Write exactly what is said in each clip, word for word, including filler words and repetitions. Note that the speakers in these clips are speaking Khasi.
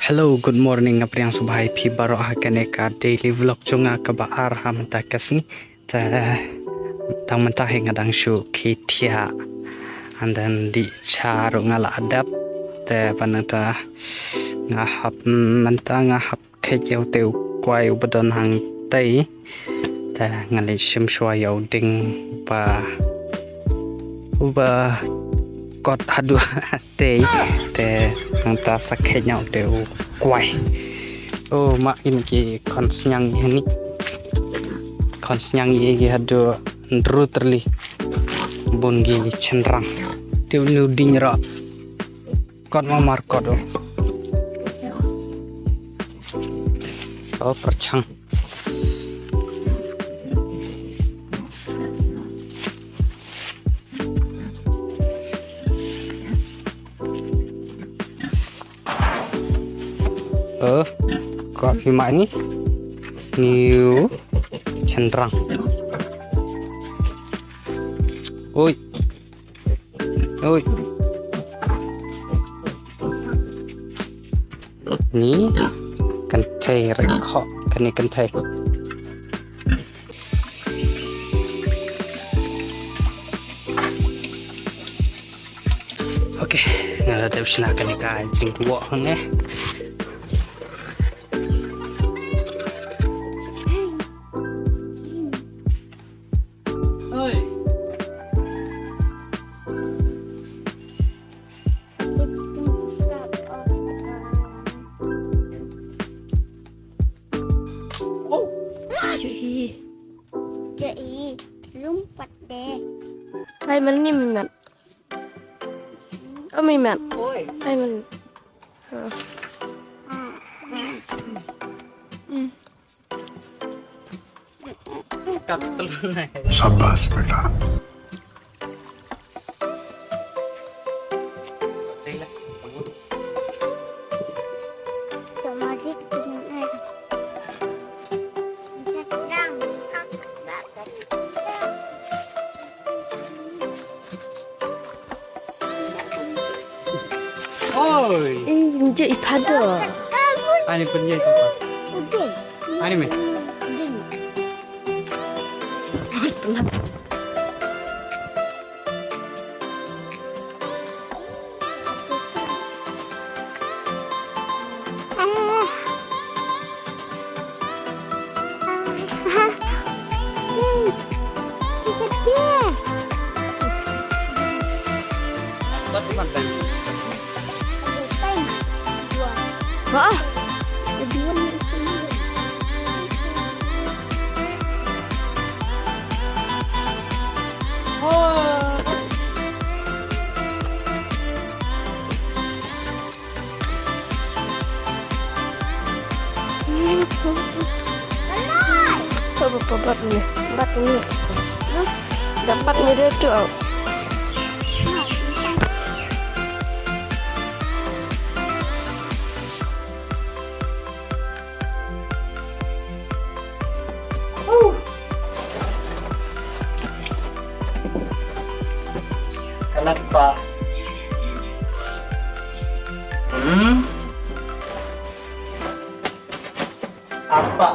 Hello, good morning, nga pdiang sngewbha ïa phi baroh ha kane ka daily vlog jong nga kaba ar ha mynta ka sngi. Te tang mynta hi nga dang shu khie thiah. And then dih cha ruh nga la dep. Te ban nangta nga hap mynta nga hap kheit ïa utei u kwai uba don hangtei. Te nga leit shim shuwa ïa u dieng uba, uba kot haduh tei. Te nangta sa kheit ïa utei u kwai. Oh, ma in ki khon sniang ïa ni. Khon sniang ïa ki haduh hynriew tylli. Bun ki chynrang. Te une u dieng ruh. Kot ma mar kot u. Oh, pyrchang. Oh, kot phi ma ni. Ni u chynrang. Oi. Oi. Ni kynthei, rek kho kane kynthei. Okay, nga la dep shna kane ka jingkwah hangne. Jai, jai, lum pat de. Hai, mana ni Mimet? Oh, Mimet. Oi. Hai, mana? Oh. Hmm. Sabash beta. Oi. Eh, nje i phado. Ani pynjai tu pa. Udah. Ani me. Udah. Bat ni. Dapat ni dia tu. Kenapa? Hmm? Apa?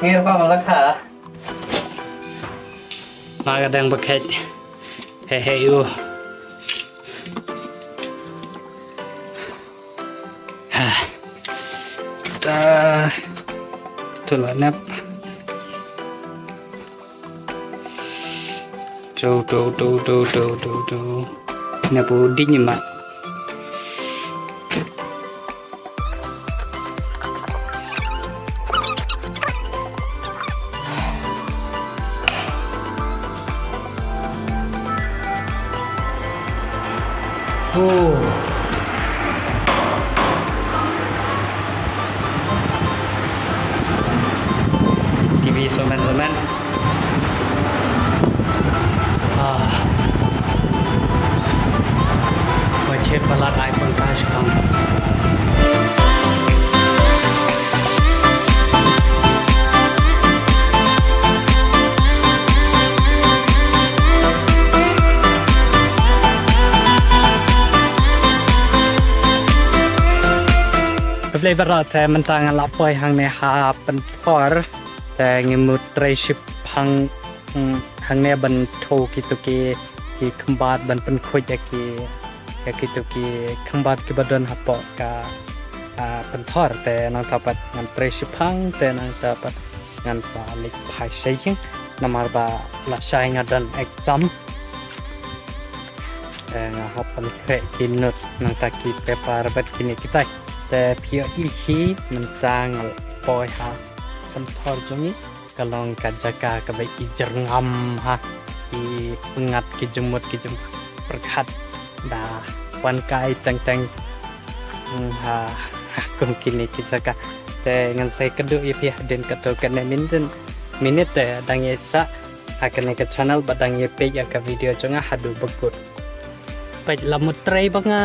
Ngir pa malak ha? Magadang bakhet. Hehe yu. Ha. Ta. Tu la nep. Tu, tu, tu. Nep u ding ni mat. Oh. T V semen-semen. Ah. Wajib palat ai pangkas kam. Lei baroh te mynta nga la poi hangne ha Pynthor te ngi mut trei shipang, mm, hangne ban thew kito ki, ki khyndiat ban pynkhuid ïa ki, ïa kito ki khyndiat kiba don hapoh ka, ah, Pynthor te nangta pat ngan trei shipang te nangta pat ngan sa leit phai sha ïing namar ba lashai nga don exam. Te nga hap ban khreh ki notes nangta ki paper bad kine kitai. Te phi ïohi mynta nga la poi ha Pynthor jong ngi, ka long ka jaka kaba i jyrngam ha, i pyngngad ki jingmut ki jingpyrkhat da wan kai teng teng, mm, ha, ha kum kine ki jaka. Te ngan sa ïakynduh ïa phi hadien katto katne minit, minit te dang ïa sah ha kane ka channel bad dang ïa peit ïa ka video jong nga haduh ba kut. Peit la mut trei ba nga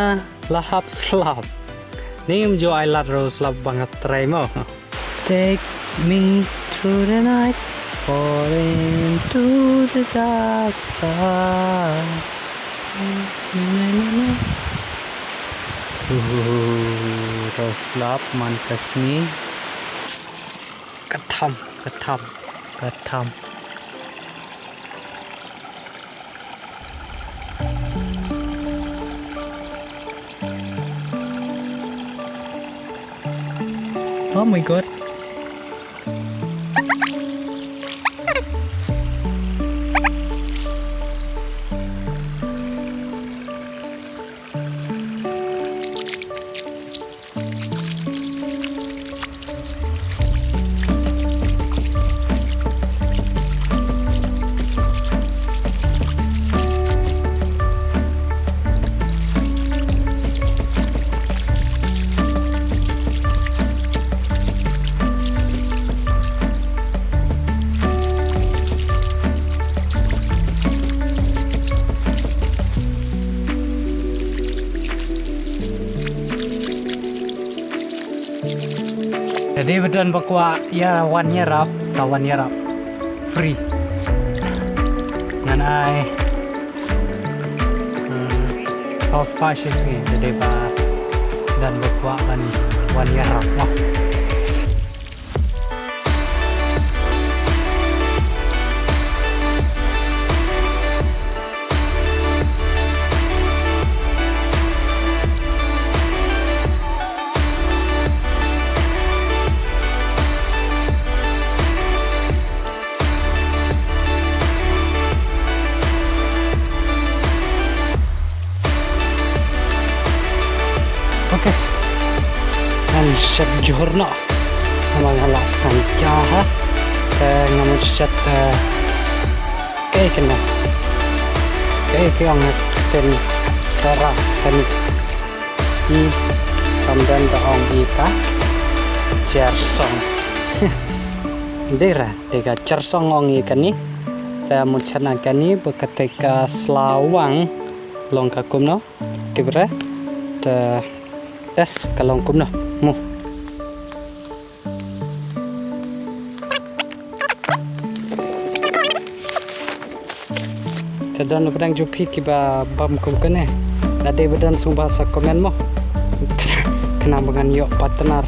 la hap slap. Ni ym ju ai lad ruh slap ba nga trei mo. Take me through the night, fall into the dark side. Uhu, ruh slap man ka sngi. Ka tham, ka tham, ka tham. Oh my God. Te dei ba don ba kwah ïa wan ïarap, sa wan ïarap. Free. Ngan ai, hmm, saw spah shi sngi, te dei ba don ba kwah ban wan ïarap mo. Okay. Ngan shet jhur noh. Namar nga la kynja ha. Te nga mut shet, eh, kaei kane. Kaei ki ong ha ktien Sara kane. I, kam don ba ong i ka chersong. Dei re, dei ka chersong ong i kane. Te mut shet na kane ba kata ka slawang long ka kumno. Te bre, te test ka long kumno. Mo. Te don ba dang ju phi kiba bam kum kane. Lada ba don sngewbha sa comment mo. Khnang ba ngan ïoh partner.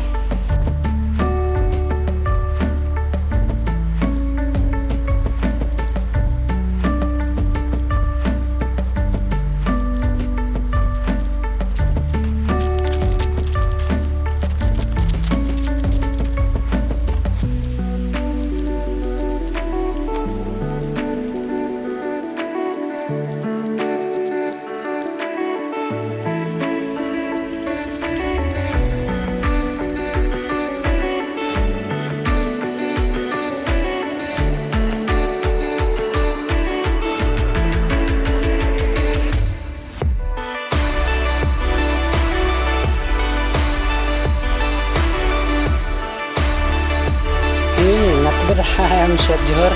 Ih, nga tbit ha em shet jhur.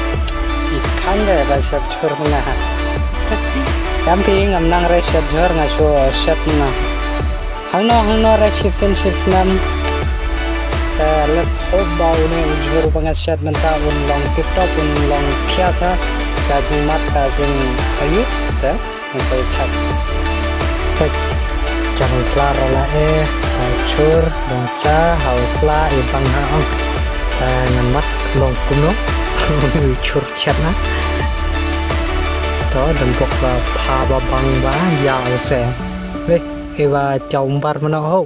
I khan de ba shet jhur nga ha. Em pi ngam nang re shet jhur nga shu shet nga. Hangno hangno re shisien shisnem. Eh, let's hope ba une u jhur ba nga shet mynta un long tip top, un long phiasa. Ka jingmat ka jing ayu. Te. Ngan sa ïa check. Check. Jang klar la e, ha chur dong cha ha u sla i bang ha ong. Ta ngan mat long kumno. Chur chet na. To dong bok ba pha ba bang ba ya u se. Weh, e ba chau mbar mano ho.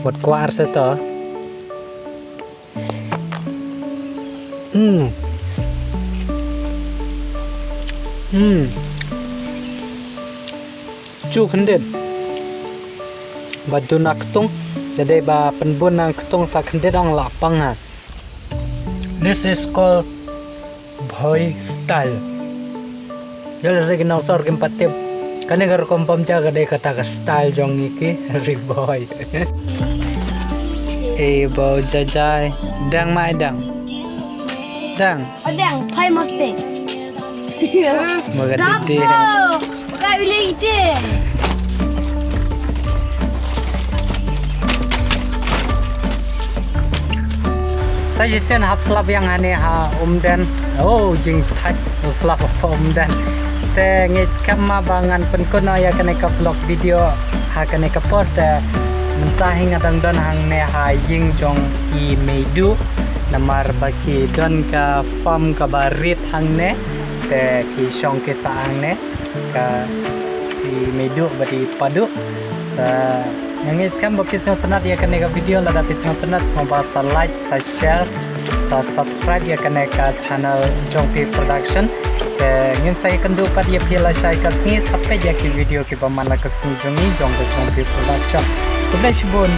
Wat kwar se to. Hmm. Hmm. Chu khyndiat. Ba duna ktung. Jadi ba pynbun nang ktung sa khyndiat ong la pang ha. This is called Bhoi style. Jala sa ki nongsor kim pat tip. Kane ka rukom pom ja ka dei kata ka style jong ngi ki ri Bhoi. E bau jajai. Dang mai dang. Dang. Adang, phai moste. Maga didi. Kapo. Ka ule ite. Sa jisen hap slap yang hane ha Umden. Oh, jing thak slap ha Umden. Te ngi skam ma ba ngan pynkut noh ïa kane ka vlog video ha kane ka por te mynta hi nga dang don hangne ha ïing jong i Meidu. Namar ba ki don ka farm kaba rit hangne. Te ki shong ki sah hangne. Ka i Meidu bad i Padu. Te nga ngeit skhem ba phi sngewtynnat ïa kane ka video, lada phi sngewtynnat sngewbha sa like, sa share, sa subscribe ïa kane ka channel Jongphi Production. Te ngin sa ïakynduh pat ïa phi lashai ka sngi, sa peit ïa ki video kiba man la ka sngi jong ngi jong ka Jongphi Production. Khublei shibun.